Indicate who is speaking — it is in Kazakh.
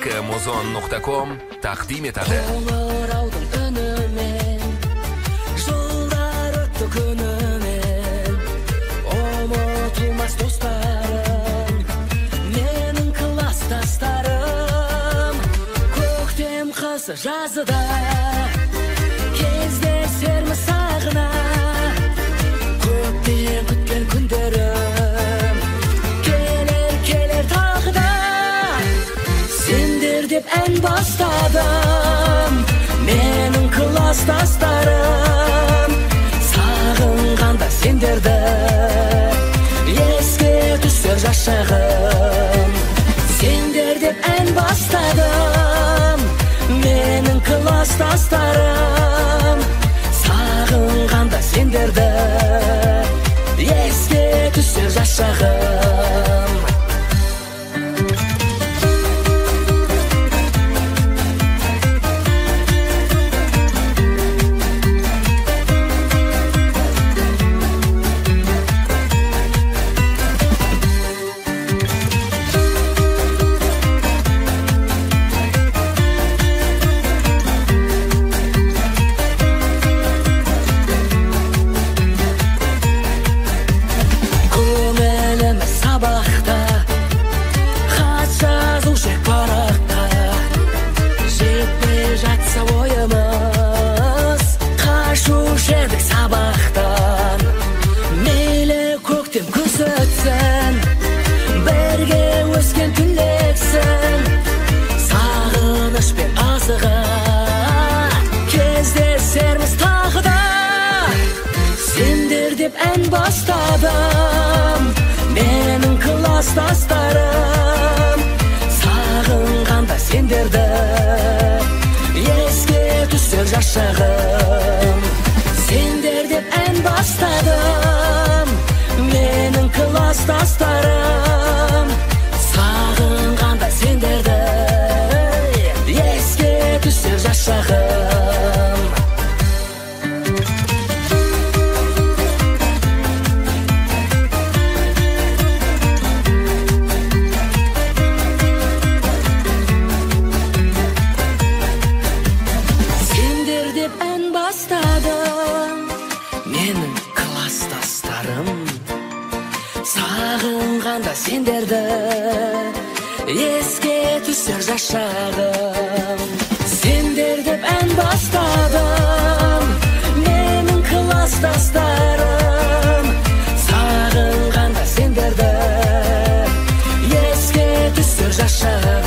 Speaker 1: Mozon.com taqdim etadi.
Speaker 2: Qo'ng'irovning үнімен жылдар өтті күнімен, ұмытылмас достарым, менің класстастарым. Көктем қысы жазда кездесерміз сағына, көптен күткен күндерім келер, келер тағы да. Сендер деп ән бастадым, менің класстастарым. Сағынғанда сендерді еске түсер жас шағым. Сендер деп ән бастадым, менің класстастарым. Сағынғанда сендерді еске түсер жас шағым. Сабақтан мейлі көктем күз өтсін, бірге өскен түлексің. Сағынышпен асыға кездесерміз тағы да. Сендер деп ән бастадым, менің класстастарым. Сағынғанда сендерді еске түсер жас шағым. Сендер деп ән бастадым, менің класстастарым. Сағынғанда сендерді еске түсер жас шағым. Сендер деп ән бастадым, менің класстастарым. Сағынғанда сендерді еске түсер жас шағым. Сендер деп ән бастадым, менің класстастарым. Сағынғанда сендерді еске түсер жас шағым.